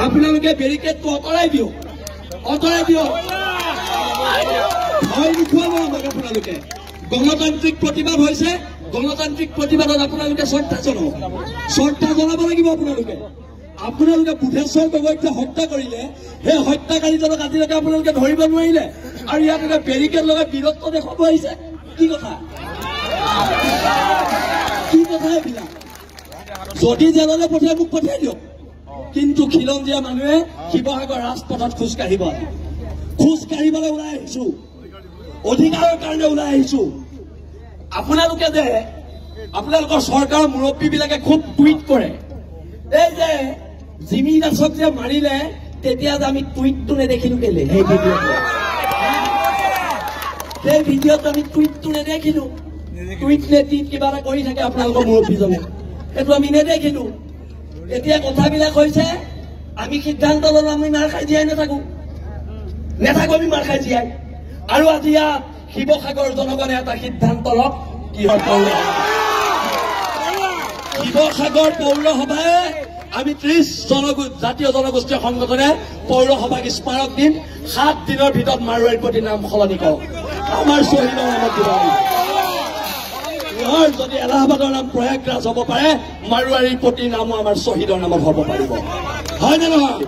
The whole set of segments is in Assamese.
আপোনালোকে বেৰিকেডটো আঁতৰাই দিয়ক, আঁতৰাই দিয়ক। ভয় নোখোৱাব আমাক আপোনালোকে। গণতান্ত্ৰিক প্ৰতিবাদ হৈছে, গণতান্ত্ৰিক প্ৰতিবাদত আপোনালোকে শ্ৰদ্ধা জনাওক, শ্ৰদ্ধা জনাব লাগিব আপোনালোকে। আপোনালোকে বুধেশ্বৰ গগৈক যে হত্যা কৰিলে, সেই হত্যাকাৰীজনক আজিলৈকে আপোনালোকে ধৰিব নোৱাৰিলে, আৰু ইয়াত এটা বেৰিকেড লগাই বীৰত্ব দেখুৱাব আহিছে। কি কথা, কি কথা এইবিলাক? যদি জেললৈ পঠিয়াই মোক পঠিয়াই দিয়ক, কিন্তু খিলঞ্জীয়া মানুহে শিৱসাগৰ ৰাজপথত খোজকাঢ়িব। খোজ কাঢ়িবলৈ ওলাই আহিছো, অধিকাৰৰ কাৰণে ওলাই আহিছো। আপোনালোকে যে আপোনালোকৰ চৰকাৰৰ মুৰব্বীবিলাকে খুব টুইট কৰে, এই যে জিমি দাসক যে মাৰিলে তেতিয়া যে আমি টুইটটো নেদেখিলো কেলে? সেই ভিডিঅ'টো আমি টুইটটো নেদেখিলো। টুইট নে টুইট কিবা এটা কৰি থাকে আপোনালোকৰ মুৰব্বীজনে, সেইটো আমি নেদেখিলো। এতিয়া কথাবিলাক হৈছে, আমি সিদ্ধান্ত ললো আমি মাৰ খাই জীয়াই নাথাকো, নাথাকো আমি মাৰ খাই জীয়াই। আৰু আজি ইয়াত শিৱসাগৰ জনগণে এটা সিদ্ধান্ত লওক, কিহৰ শিৱসাগৰ পৌৰসভাই আমি 30 জাতীয় জনগোষ্ঠীয় সংগঠনে পৌৰসভাক স্মাৰক দিম, 7 দিনৰ ভিতৰত মাৰোৱাৰীৰ প্ৰতি নাম সলনি কৰক, আমাৰ শ্বহীদৰ নামত দিব লাগিব। যদি এলাহাবাদৰ নাম প্ৰয়াগৰাজ হ'ব পাৰে, মাৰোৱাৰীৰ প্ৰতি নামো আমাৰ শ্বহীদৰ নামত হ'ব পাৰিব, হয় নে নহয়?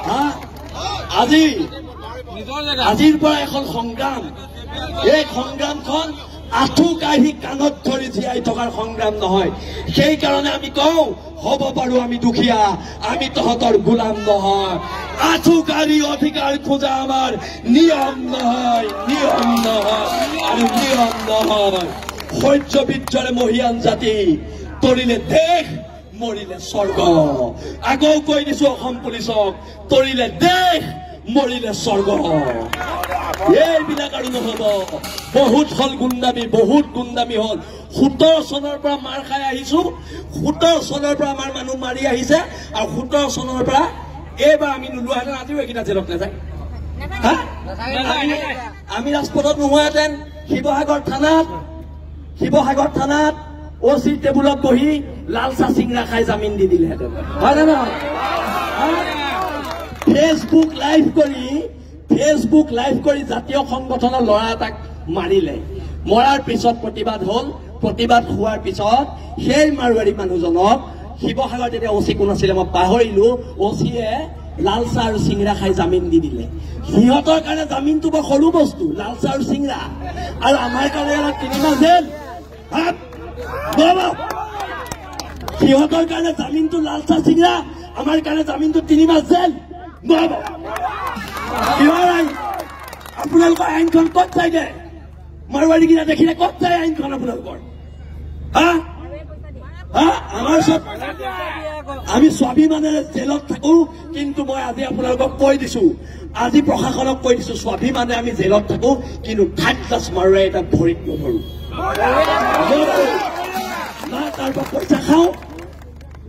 হা, আজি আজিৰ পৰা এখন সংগ্ৰাম, এই সংগ্ৰামখন আঁঠু কাঢ়ি কাণত ধৰি জীয়াই থকাৰ সংগ্ৰাম নহয়। সেইকাৰণে আমি কওঁ, হ'ব পাৰো আমি দুখীয়া, আমি তহঁতৰ গোলাম নহয়। আঁঠু কাঢ়ি অধিকাৰ খোজা আমাৰ নিয়ম নহয়, নিয়ম নহয় আৰু নিয়ম নহয়। শৌৰ্য বীৰ্যৰে মহিয়ান জাতি, তৰিলে দেশ মৰিলে স্বৰ্গ। আকৌ কৈ দিছো অসম পুলিচক, তৰিলে দেশ মৰিলে স্বৰ্গ। এইবিলাক আৰু নহব। বহুত হ'ল গুণ্ডামী, বহুত গুণ্ডামী হ'ল। 17 চনৰ পৰা মাৰ খাই আহিছো, 17 চনৰ পৰা আমাৰ মানুহ মাৰি আহিছে, আৰু 17 চনৰ পৰা এইবাৰ আমি নোলোৱাহেঁতেন আজিও এইকেইটা জেলত নাযায়। আমি ৰাজপথত নোহোৱাহেঁতেন শিৱসাগৰ থানাত, শিৱসাগৰ থানাত অ চি টেবুলত বহি লাল চাহ চিংৰা খাই জামিন দি দিলেহেঁতেন, হয় নে নহয়? ফেচবুক লাইভ কৰি, ফেচবুক লাইভ কৰি জাতীয় সংগঠনৰ ল'ৰা এটাক মাৰিলে। মৰাৰ পিছত প্ৰতিবাদ হ'ল, প্ৰতিবাদ হোৱাৰ পিছত সেই মাৰোৱাৰী মানুহজনক শিৱসাগৰত তেতিয়া অ চি কোন আছিলে মই পাহৰিলো, অ চিয়ে লাল চাহ আৰু চিংৰা খাই জামিন দি দিলে। সিহঁতৰ কাৰণে জামিনটো বৰ সৰু বস্তু, লাল চাহ আৰু চিংৰা, আৰু আমাৰ কাৰণে অলপ 3 মাহ জেল। সিহঁতৰ কাৰণে জামিনটো লাল চাহ চিংৰা, আমাৰ কাৰণে জামিনটো 3 মাহ জেল। নহ'ব। কিহৰ আইন? আপোনালোকৰ আইনখন ক'ত যায়গে? মাৰোৱাৰীকেইটা দেখিলে ক'ত যায় আইনখন আপোনালোকৰ? হা হা, আমাৰ চব আমি স্বাভিমানেৰে জেলত থাকো, কিন্তু মই আজি আপোনালোকক কৈ দিছো, আজি প্ৰশাসনক কৈ দিছো, স্বাভিমানে আমি জেলত থাকো, কিন্তু থাৰ্ড ক্লাছ মাৰোৱাৰী এটা ভৰিত নধৰো। না তাৰ পৰা পইচা খাওঁ,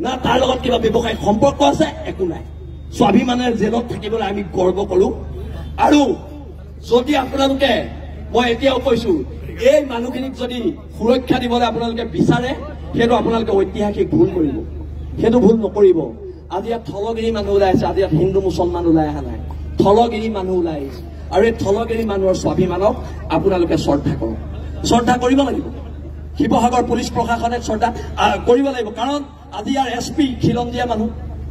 না তাৰ লগত কিবা ব্যৱসায়িক সম্পৰ্ক আছে, একো নাই। স্বাভিমানেৰে জেলত থাকিবলৈ আমি গৰ্ব কৰো। আৰু যদি আপোনালোকে, মই এতিয়াও কৈছো, এই মানুহখিনিক যদি সুৰক্ষা দিবলৈ আপোনালোকে বিচাৰে, সেইটো আপোনালোকে ঐতিহাসিক ভুল কৰিব, সেইটো ভুল নকৰিব। আজি ইয়াত থলগিৰি মানুহ ওলাই আছে, আজি ইয়াত হিন্দু মুছলমান ওলাই অহা নাই, থলগিৰি মানুহ ওলাই আহিছে। আৰু এই থলগিৰি মানুহৰ স্বাভিমানক আপোনালোকে শ্ৰদ্ধা কৰক, শ্ৰদ্ধা কৰিব লাগিব। শিৱসাগৰ পুলিচ প্ৰশাসনে শ্ৰদ্ধা কৰিব লাগিব, কাৰণ আজি ইয়াৰ এছ পি খিলঞ্জীয়া মানুহ,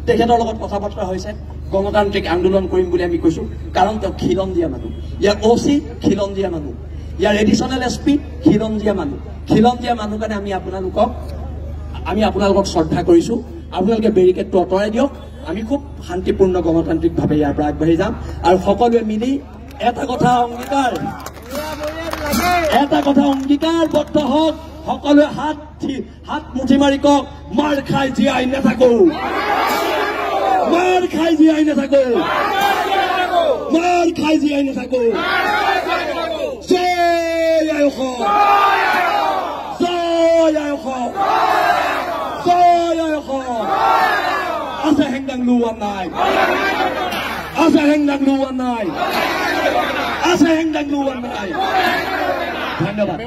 তেখেতৰ লগত কথা বতৰা হৈছে, গণতান্ত্ৰিক আন্দোলন কৰিম বুলি আমি কৈছো, কাৰণ তেওঁ খিলঞ্জীয়া মানুহ। ইয়াৰ অ চি খিলঞ্জীয়া মানুহ, ইয়াৰ এডিশ্যনেল এছ পি খিলঞ্জীয়া মানুহ। খিলঞ্জীয়া মানুহ কাৰণে আমি আপোনালোকক শ্ৰদ্ধা কৰিছো। আপোনালোকে বেৰিকেডটো আঁতৰাই দিয়ক, আমি খুব শান্তিপূৰ্ণ গণতান্ত্ৰিকভাৱে ইয়াৰ পৰা আগবাঢ়ি যাম। আৰু সকলোৱে মিলি এটা কথা অংগীকাৰ, এটা কথা অংগীকাৰবদ্ধ হওক, সকলোৱে হাত মুঠি মাৰি কওক, মাৰ খাই জীয়াই নাথাকো, মাৰ খাই জীয়াই নাথাকো, মাৰ খাই জীয়াই নাথাকো। জয় আই অসম, জয় আই অসম, জয় আই অসম। আছে হেংদাং লোৱা নাই, আছে হেংদাং লোৱা নাই, আছে হেংদাং লোৱা নাই। ধন্যবাদ।